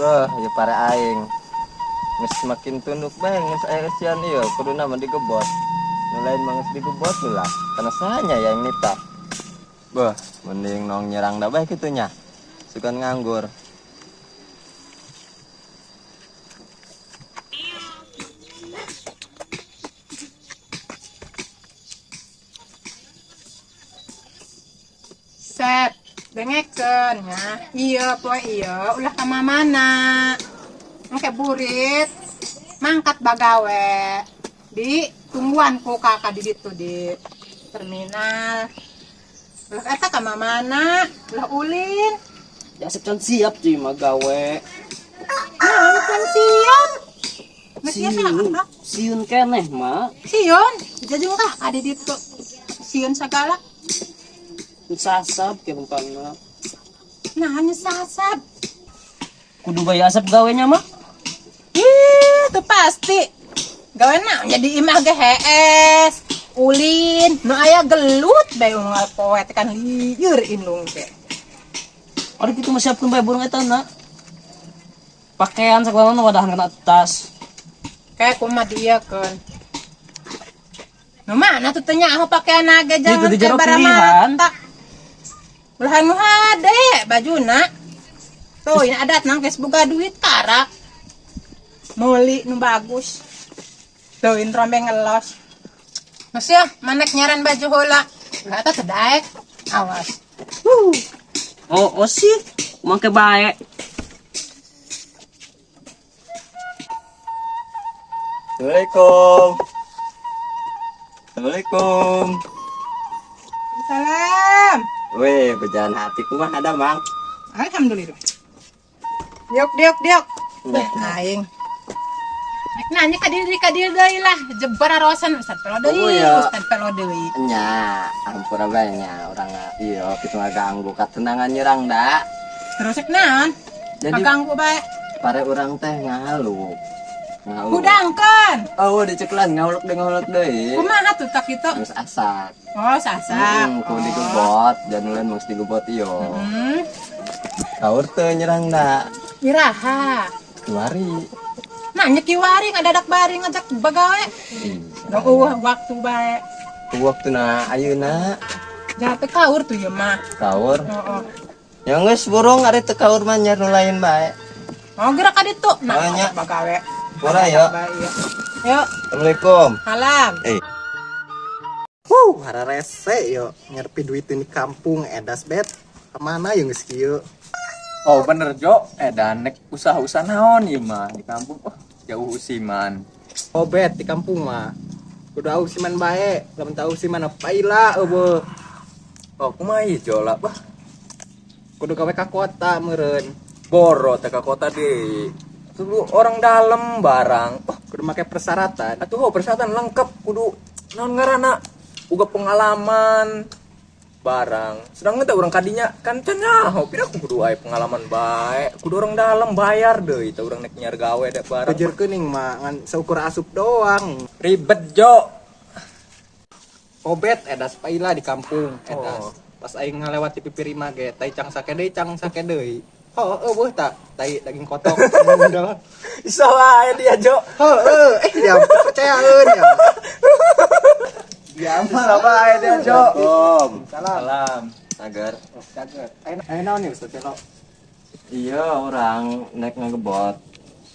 Bah, ya pare aing. Geus makin tunduk bae geus aya eusian ieu kuduna mah digebot. Nu lain mah geus digebot lah. Kana sahanya ya yang nita. Bah, mending nong nyerang da bae kitu nya. Sugan nganggur. Set, dengekeun nya. Iya poe ieu ulah ka mamana. Engke burit mangkat bagawe di tungguan ku kakak di ditu di terminal. Ulah eta ka mamana, ulah ulin. Ya can siap cuy mah gawe. Nah, can siap. Geus ieu Siun, saha? siun keneh mah. Sieun, jadi kakak di ditu. Sieun sagala. Sasab ke bengkangna. Nah, hanya sasab. Kudu bae asap gawenya mah. Ih, itu pasti. Gawe naon jadi imah ge hees. Ulin, nu aya gelut bae unggal poe teh kan lieur indung teh. Ari kitu mah siapkeun bae burung eta na. Pakaian sagalana wadahan kana tas. Kayak kumaha dieukeun. Nu mana tuh teh nyaho pakaian ge Itu jangan di jero bara pilihan. mata. Ulah nu hade bajuna. Tuh, ini adat nang geus boga duit karak. Meuli nu bagus. Tuh, ini rombeng ngelos. Mas ya, manek nyaran baju heula. Ulah eta teu daek. Awas. Oh, oh sih, mangke bae. Assalamualaikum. Assalamualaikum. Salam. Weh, berjalan hati kumaha ada, Mang? Alhamdulillah. Diok, diok, diok. Nah. Aing. Nek nanya ka diri ka diri deui lah, jebar arosan Ustad pelo deui, Oh, iya. Ustad pelo deui. Nya, ampura bae nya urang iya kitu ngaganggu katenangan nyerang da. Terus rek naon? Jadi Kaganggu bae. Pare urang teh ngalu. Ngalu. Hudangkeun. Oh, diceklan ngawuluk deui ngawuluk deui. Kumaha tuh tak kitu? Geus asak. Oh, sasak. Kudu digebot, jangan lain mesti digebot iyo. Kaur teu nyerang da. Iraha. Kiwari. Nanya kiwari ngadadak bari ngajak bagawe. Ih, Dong eueuh waktu bae. Waktu na ayeuna Jate kaur tuh ieu mah. Kaur. Heeh. Ya geus burung ari teu kaur mah nyar nu lain bae. Oh, gerak ka ditu. Nah, Oh, nya. ngajak bagawe. Pura ya. Bae, iya. Yuk. Assalamualaikum. Salam. Wuh, hararese yo nyerpi duit di kampung edas bet. Kemana yo geus kieu? Oh bener Jo, edan nek usaha-usaha naon ieu mah di kampung. Oh, jauh usiman. Oh bet di kampung mah. Kudu ausiman bae, lamun teu ausiman paila eueuh. Oh, kumaha ieu Jo lah, bah. Kudu gawe ka kota meureun. Boro teh ka kota deui. Kudu orang dalam barang. Oh, kudu make persyaratan. Atuh oh, persyaratan lengkap kudu naon ngaranna? Uga pengalaman barang. Sedangkan teh urang kadinya kan can nyaho, pira ku kudu aya pengalaman bae, kudu orang dalam bayar deui teh urang nek nyiar gawe deh barang. Kejer keuning mah ngan seukur asup doang. Ribet Jo. Obet edas paila di kampung edas. Oh. Pas aing ngalewat di pipir imah ge tai cang sake deui cang sake deui. Oh, eueuh ta tai daging kotok. Udah. Bisa wae dia Jo. Heeh, dia percayaeun ya. Dia Bisa wae dia Jo. Assalamualaikum. Salam. Salam. Sagar. Oh, cager. Ayo naon nih Ustaz Celo? Iya, orang naik ngegebot.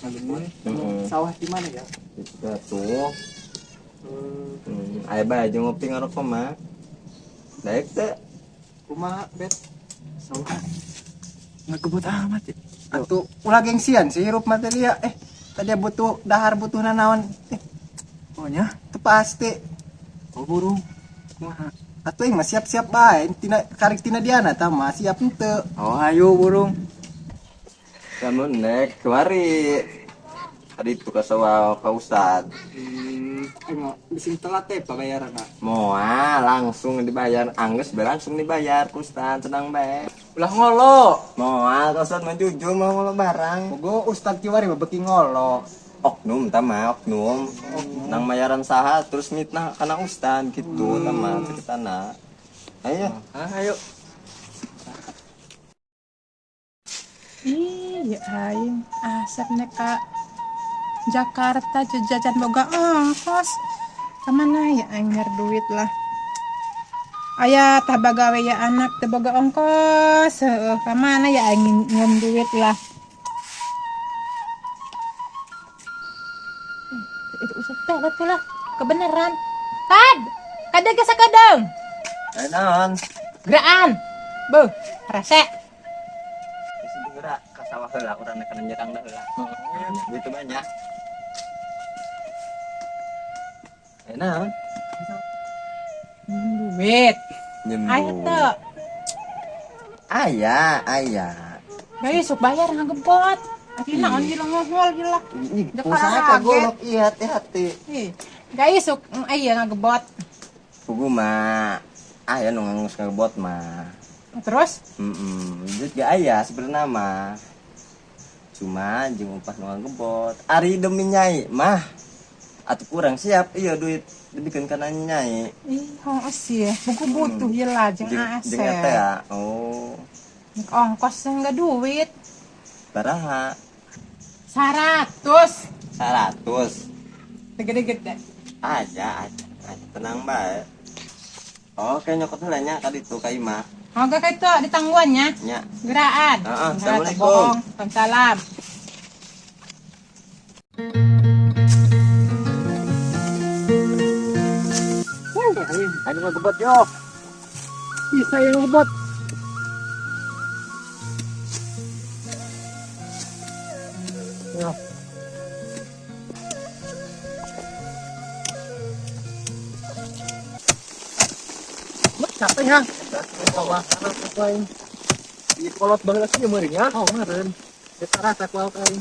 Ngegebot. Heeh. Sawah di mana ya? Itu tuh. Aya bae jeung ngopi ngarokok mah. Daek teh. Kumaha bet? Sawah. Ngegebot amat ya. Atuh ulah gengsian sih hirup mah tadi ya. Tadi butuh dahar butuh nanaon. Oh nya. Itu pasti. Oh burung. Kumaha? Atuh aing mah siap-siap bae. Tina karik tina diana tah mah siap henteu. Oh ayo burung. Kamu nek kemari. Tadi itu ke sawah ka Ustad. Aing mah bising telat teh pabayaranna. Moal langsung dibayar, angges bae langsung dibayar ku Ustad, tenang bae. Ulah ngolo. Moal ka Ustad mah jujur mau ngolo barang. Bogo Ustad kiwari mah beuki ngolo. Oknum tah mah oknum. Nang mayaran saha terus mitnah kana Ustad gitu tah mah ceritana. Ayo. Ah, ayo. Ih, Ya aing Asep nek ka Jakarta jajan boga ongkos. Kemana ya aing nyar duit lah. Aya tah bagawe ya anak teu boga ongkos. Heueuh, kamana ya aing nyeun duit lah. Itu usah teh betul lah. Kebenaran. Tad, kada ge sakedeung. Eh naon? Geraan. Beuh, rese. Geus geura ka sawah heula urang nek nyerang heula. Gitu banyak. Eh naon? Duit. Aya teu. Aya, aya. Bae sok bayar ngagebot. Ati naon gila ngohol gila. Usaha kagolok iya hati-hati. Ih, gak isuk aya ngagebot. Pugu mah aya nu ngangus ngagebot mah. Terus? Duit gak aya sebenarnya mah. Cuma jeung upah nu ngagebot. Ari demi nyai mah atuh kurang siap iya duit dibikeun kana nyai. Ih, heuh sih. Buku butuh ieu lah jeung Asep. Jeung eta ya. Oh. Ongkos enggak duit. Baraha? 100. 100. Gede-gede. Aja, aja, tenang bae. Oke, nyokot heula nya ka ditu ka imah. Oke, ka itu ditangguannya. Nya. Geraan. Heeh, assalamualaikum. Waalaikumsalam. Ayo ngegebot yo. Bisa yang ngegebot. Ya. Capek ya. Sawah lain. Di kolot banget sih meureun nya. Oh, meureun. Geus rasa ku aing.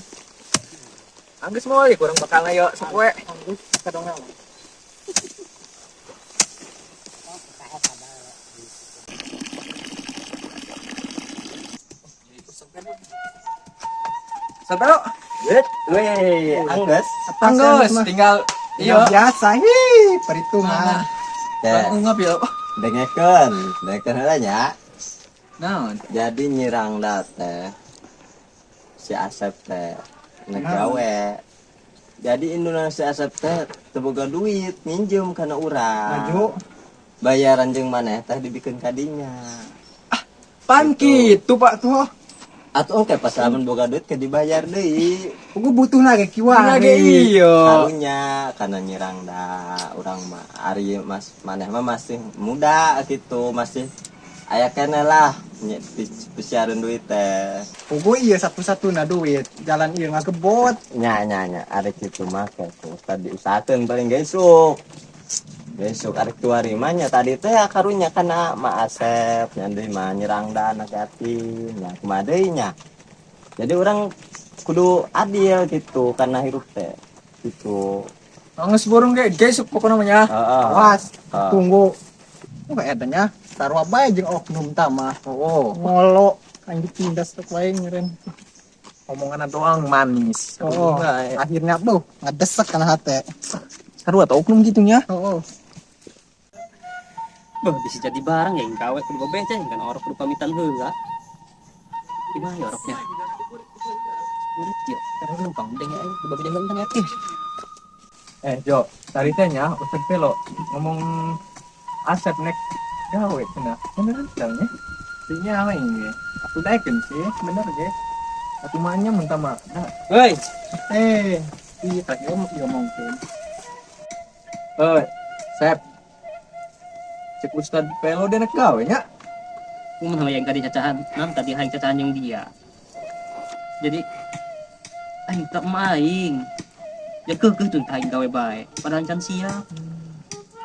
Anggeus moal ya kurang bakal ayo sapoe. Anggeus kadongan. Sampai lo. Weh, anggeus. Anggeus tinggal iya biasa hi perhitungan. Ya. Ungap ya. Dengekeun, dengekeun heula nya. Naon? Jadi nyirang teh si Asep teh negawe. Jadi Indonesia Asep teh teu boga duit minjem kana urang. Maju. Bayaran jeung maneh teh dibikeun ka dinya. Ah, pan kitu Pak tuh. Atuh oke pas lamun boga duit ke dibayar deui. Pugu butuhna ge kiwari. Ge iya. Karunya kana nyirang da urang mah ari mas maneh mah masih muda gitu, masih aya keneh lah pesiareun duit teh. Pugu iya satu-satuna duit, jalan ieu ngagebot. Nya nya nya ari kitu mah ku tadi usahakeun paling gesuk. Besok arek tuari mah nya tadi teh karunya kana Ma Asep nya deui mah nyerang da anak yatim nya kumaha deui nya. Jadi orang kudu adil gitu karena hirup teh gitu. Anggeus borong ge gesuk pokona mah nya. Heeh. Awas, tunggu. Oh eta nya sarua bae jeung oknum tah mah. Oh, ngolo aing ditindas tok wae ngeureun. Omonganna doang manis. Oh, akhirnya beuh ngadesek kana hate. Sarua tah oknum kitu nya. Oh. Beuh, bisa jadi barang ya yang gawe kudu bebeja kan orok kudu pamitan heula. Gimana ya oroknya? Murid ya, karena numpang deng aing kudu bebeja tentang yakin. Jo, tadi teh nya Ustaz Pelo ngomong Asep nek gawe cenah. Bener nya? Sinya aing ge. Atuh daekeun sih, bener ge. Atuh mah nya mun tama. Hei. Iya tadi ngomongkeun. Hei, Sep. Cek Ustad Pelo dia nek gawe nya. Kumaha yang tadi cacahan, nam tadi hayang cacahan yang dia. Jadi aing tak maing. Ya keukeuh tuh aing gawe bae. Padahal can siap.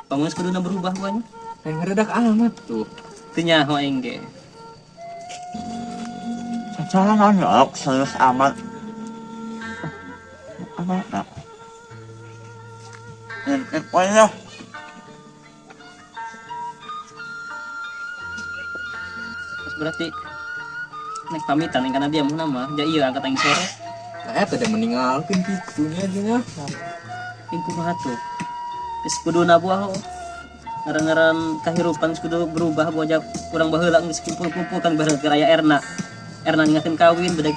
Bangun kuduna berubah gua nya. Aing ngeredak amat tuh. Teu nyaho aing ge. Cacahan ok serius amat. Amat. Pokoknya terus berarti nek pamitan yang karena dia mau nama ja iya angkat aing sore. Nah eta teh meninggalkeun kitu nya nya. Ing kumaha tuh? Geus kuduna buah ngaran-ngaran kahirupan geus kudu berubah buah ja kurang baheula geus kumpul-kumpul kan bareng raya Erna. Erna ningakeun kawin bedek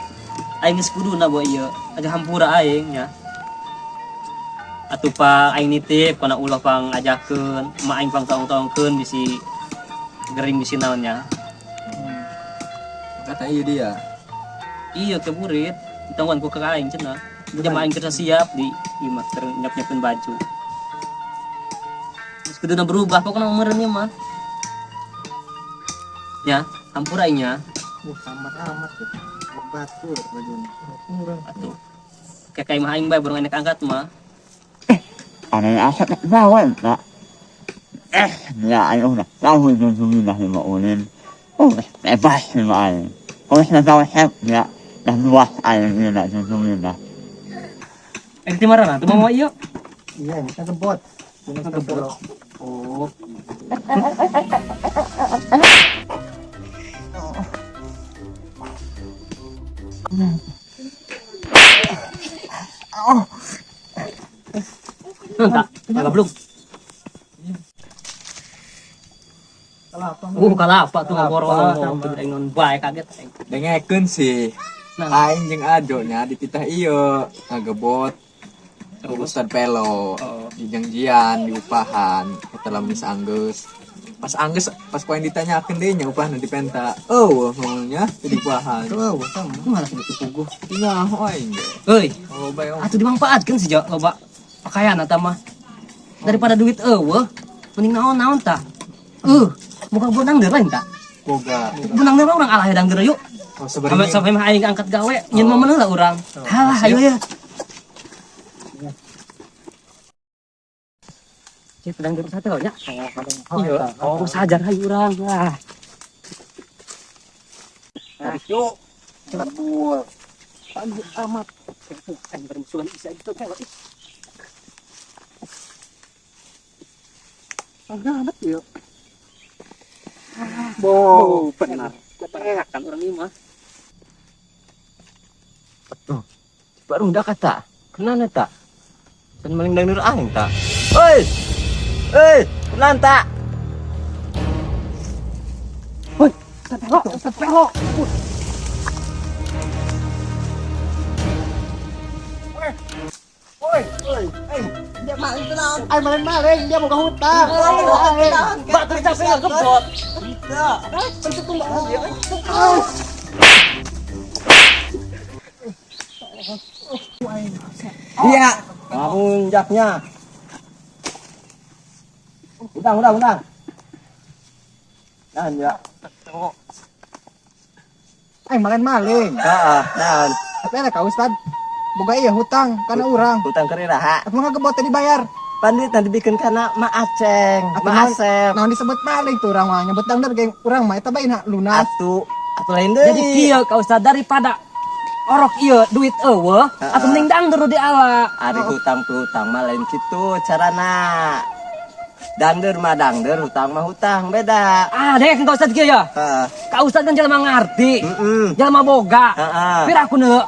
Aing geus kuduna bawa ieu. Aja hampura aing nya. Atuh pa aing nitip kana ulah pang ajakeun, emak aing pang taong-taongkeun bisi gering bisi naon nya. Kata iya dia. Iya ke burit, ditangguan ku ka aing cenah. Jam aing kerja siap di imah keur nyiap-nyiapkeun baju. Geus kuduna berubah pokona meureun ieu mah. Ya, hampura aing nya. Amat amat tuh. Batur bajuna. Kurang. Atuh. Kayak kayak mah aing bae burung enek angkat mah. Aneh asap nak bawa tak? Ya ayo dah. Tahu itu sudah lima ulin. Oh, bebas lima air. Oh, saya tahu saya ya. Dah luas air ini nak sudah. Eh di mana tuh mau iya? Iya, ini kan kebot. Ini kan kebot. Oh. Entah, agak belum. Kalapa tuh ngaborong ngomong non bae kaget aing. Dengekeun sih. Nah. Aing jeung Ajo nya dititah ieu ngagebot. Ustad Pelo, Oh. dijanjian, diupahan, eta lamun geus anggeus. Pas anggeus, pas ku aing ditanyakeun deui nya upahna dipenta. Eueuh ngomongnya teu diupahan. Tuh, sama. Kumaha kitu puguh. Nyaho aing ge. Euy, Oh, bae om. atuh dimanfaatkeun sih Jo, loba pakaian eta mah. Daripada duit eueuh, mending naon-naon tah. Bukan benang deui lain tah. Boga. Benang deui urang alah hedang deui yuk. Oh, Sampai sebenarnya sampai mah aing angkat gawe, nyeun momen heula urang. Halah, ayo ya. Cek pedang deui satu nya. Iya, oh sajar hayu urang lah. Yuk. Betul. Pagi amat. Aing bermusuhan isa gitu kayak ih. Agak amat yuk. Bo, benar. Kan orang ini mah. Tuh. Baru ndak kata. Kenana tak? Can maling dangdur aing tak? Oi. Oi, kenan tak? Woi, Ustaz Pelo, Ustaz Pelo. Woi, woi, dia maling tenang. Ay maling-maling, dia buka hutang. Bak terus capek ngegebot. Iya. Ngapunjaknya. Udang, udang, udang. Nah, ya. Ay maling-maling. Heeh, naon? Tapi ada kau Ustad. Boga iya hutang karena urang. Hutang keur iraha. Aku mah ngegebot tadi bayar. Pandit nanti bikin karena Ma Aceng, Atau Ma Asep. Nah disebut maling tuh urang mah nyebut dangdar geng urang mah eta bae na lunas. Atuh, atuh lain deui. Jadi kieu ka Ustaz daripada orok ieu duit eueuh, atuh mending dangdur di ala. Ari hutang tuh hutang mah lain kitu carana. Dangdur mah dangdur, hutang mah hutang, beda. Ah, deh ka Ustaz kieu ya. Heeh. Ka Ustaz kan jelema ngarti. Heeh. Jelema boga. Heeh. Pira aku neuk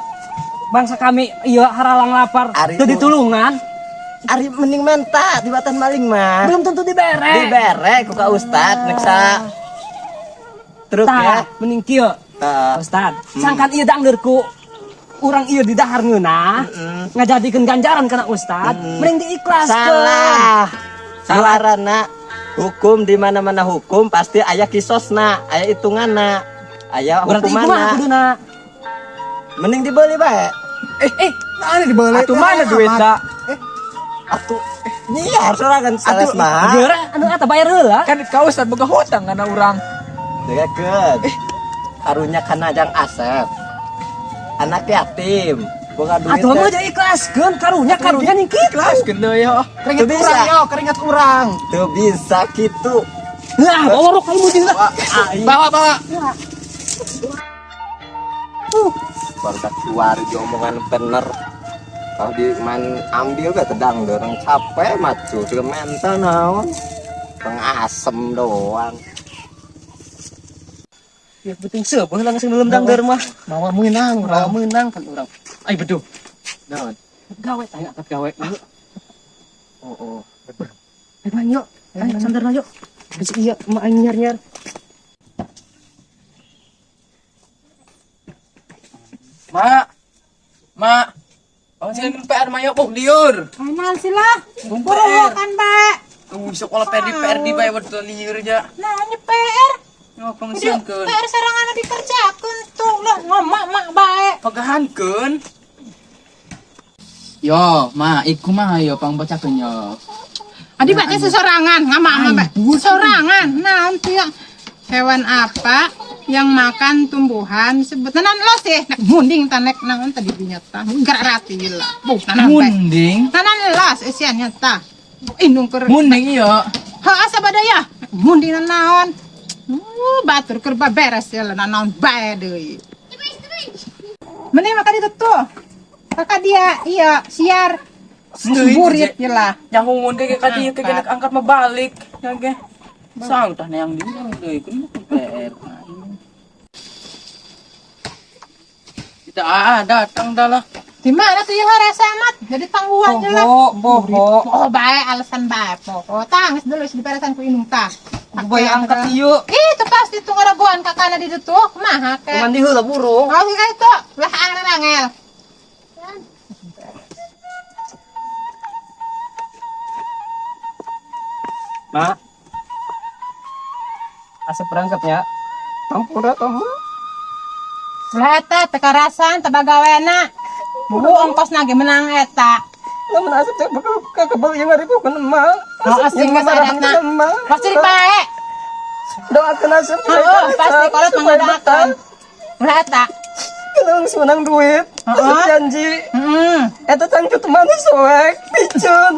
bangsa kami ieu haralang lapar Ari teu ditulungan, Ari mending menta dibatan maling mah. belum tentu dibere. Dibere ku ka Ustad neksa truk ya. Tah, mending kieu. Heeh. Ustad, sangkan ieu dangdur ku urang ieu di dahar ngeunah, ngajadikeun ganjaran kana Ustad, mending diikhlaskeun. Salah. Salah rana. Hukum di mana-mana hukum pasti aya kisosna, aya hitunganna, aya Berarti kumaha hukumanna. kuduna? Mending dibeli bae. Mana dibeli? Atuh mana duit da? Atuh nyiar sorangan sales mah. Geura anu eta bayar heula. Kan kau Ustad boga hutang kana urang. Dengekeun. Karunya kana jang Asep. Anak yatim. Boga duit. Atuh mah jadi ikhlaskeun karunya karunya ning kitu. Ikhlaskeun deui ya. Keringat Tuh bisa. urang yo, keringat urang. Teu bisa kitu. Lah, bawa rok aing mujing lah. Bawa bawa. Baru tak keluar di omongan bener. Kalau di man ambil gak tedang dorong capek macu juga mental naon. Pengasem doang. Ya penting seubeuh langsung belum dangdeur mah. Mawa meunang Urang urang. meunang kan urang. Ai beduh. Naon? Gawe tanya angkat gawe. Oh, oh. Ayo main yuk. Ayo sandarna yuk. Bisa iya emak aing nyar-nyar. Mak. Ma. Pangsian PR mah yuk, liur. Kenal sih lah. Bung Buru PR. kan bae. Sekolah PR di PR di bae waktu liur ja. Nah, ini PR. Yo Jadi pangsiankeun. PR serangan dikerjakeun tuh lah ngomak mak bae. Pagahankeun. Yo, ma, iku mah yo pangbacakeun yo. Adi baca sesorangan, ngamak ngamak. Sorangan. Nanti ya. Hewan apa yang makan tumbuhan sebut nanan lo sih nek munding tanek naon tadi binyata gerak rati lah bu nanan bae. Munding. Nanan las isiannya ta indung keur Munding iya. Ha asa badaya munding naon batur keur beres ya lah naon bae deui. Mending maka ditu tuh. Kakak dia iya siar. Burit ya lah. Nyahumun ke ka dieu ke genek angkat mah balik. Ya ge. Sang tah yang di deui kun PR. Kita datang dah lah. Di mana tuh ya rasa amat? Jadi tangguhan je lah. Boho, boho. Oh, bae alasan bae pokok. Tangis dulu di peresan ku inung tah. Boy angkat ieu. Ih, itu pasti tuh ngaragoan kakana di ditu. Kumaha ke? Mandi heula burung. Oh, kayak itu. Lah angel angel. Ma. Asep berangkatnya. Ampura kamu. Ulah eta teu karasan teu bagawena. Buku ongkos nage menang eta. Namun asep teh bakal kekebel yang ngaribu kan emak. Oh, asing geus adatna. Pasti dipae. Doakan asep Heeh, pasti kalau mangadakan. Ulah eta. Kalau geus menang duit, asep janji. Heeh. Eta cangcut manis soek, picun.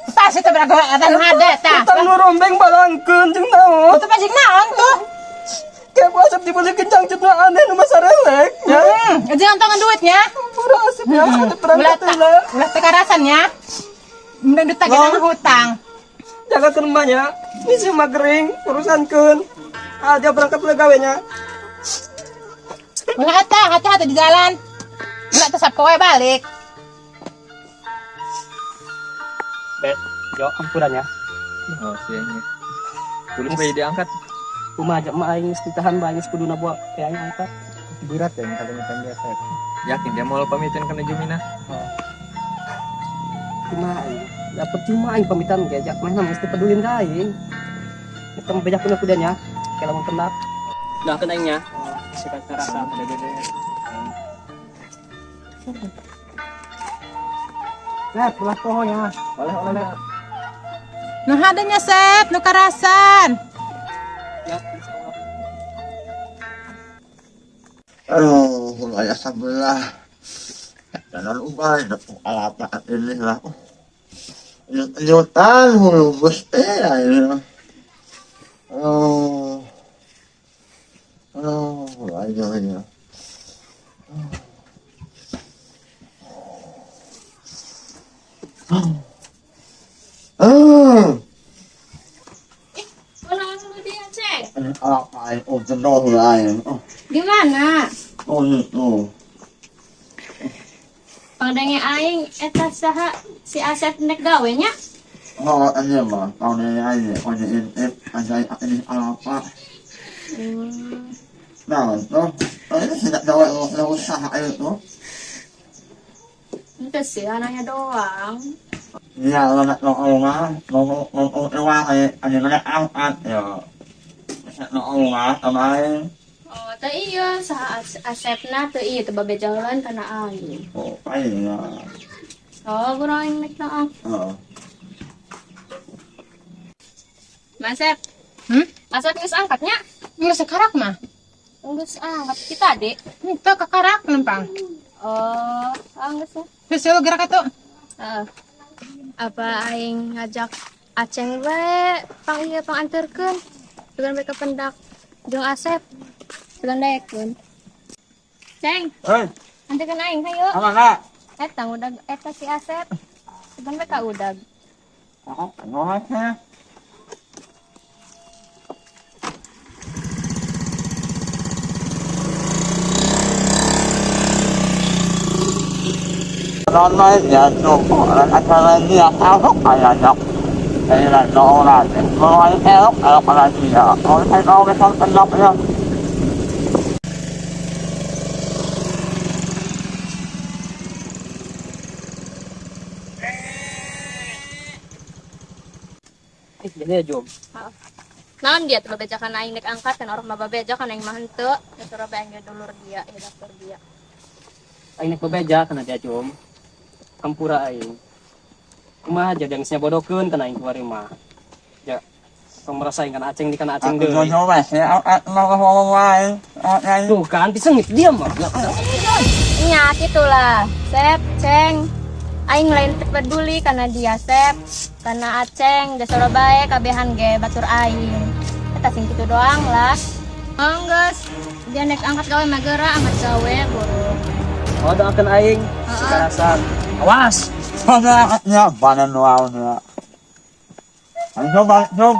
Pasti teu beraga eta nu hade tah. Utang nu rombeng balangkeun jeung naon. Itu pasti naon tuh? Kayak ku asep dibelikeun cangcut nu aneh nu masa relek. Ya. Jangan tangan duitnya. Ampura asep ya, asep Ulah berangkat tak, heula. ulah teu karasan ya. Mending ditagih nang hutang. Jaga ke rumahnya, misi mah gering, urusankeun. Ah, dia berangkat heula gawenya. Ulah eta, hati-hati di jalan. Ulah teu sapoe balik. Bet, yo ampurannya. Oh, sianya. Tulus bae diangkat. Kumaha aja mah aing geus ditahan bae geus kuduna buat kayak aing angkat. Berat ya yang kali biasa. Yakin dia mau pamitan kana Jumina. Kumaha aing? Da percuma aing pamitan ge jak mah mesti pedulin ka aing. Kita mah bejakeun aku nya. Kayak lamun pendak. Nah, kena aingnya. Sikat rasa. Nah, pulah pohonnya. Oleh oleh. Nu hadenya Sep, nu karasan. Ya, insyaallah. Aduh, ayah sebelah. Jalan ubay, apa ini lah. Nyutan hulu gusti ayo. Oh. Oh, ayo ayo. Oh. Mana sama dia, Cek? Apa oh jenuh lah. Oh, Gimana? oh itu. Pangdenge aing eta saha si Asep nek gawe nya? Oh, ini mah, tahun ini aja, oh ini ini ini apa? Nah, itu, ini tidak tahu usaha itu. Itu sih anaknya doang. Iya, lo nak lo mah, lo lo lo ada mana angkat ya. Lo mah, sama Oh, teu iya saha Asepna teu iya teu babejalan kana aing. Oh, iya. Oh, kurang aing nek naon. Oh. Masep. Hmm? Asep geus angkatnya? Geus sekarak mah. Geus angkat kita, Dek. Itu kakarak lempang. Oh, geus ya. Geus lu gerak atuh. Heeh. Apa aing ngajak Aceng bae pang ieu panganterkeun. Dengan mereka pendak jeung Asep. Dengan daekeun. Ceng, Hei, anterkeun aing hayu. apa kak? Eta udag eta si Asep. Dengan mereka udag. Oh, ngomongnya. Ya cukup dia tahu kayaknya. Saya nak orang elok elok lagi ya. Orang saya tahu besok tenang ya. Jadi ya Jom. Naon dia tuh babejakan aing nek angkat kan orang mah babeja kan aing mah henteu. Ya suruh bae aing dulur dia, ya daftar dia. Aing nek bebeja kana dia Jom. Hampura aing. Kumaha jadi geus bodokeun kana aing kuari mah. Ya, tong merasa aing kana aceng di kana aceng Aku deui. jojo wes ya, mau ngomong wae. Tuh kan pisengit diam mah. Nya gitulah. Sep, Ceng. Aing lain teu peduli karena dia Sep, karena Aceng, jasoro bae kabehan ge batur aing. Eta sing kitu doang lah. Enggeus, dia nek angkat gawe mah geura angkat gawe buru. Oh, doakeun aing. Karasan. Awas. Soalnya panen wae. Ayo balik dong.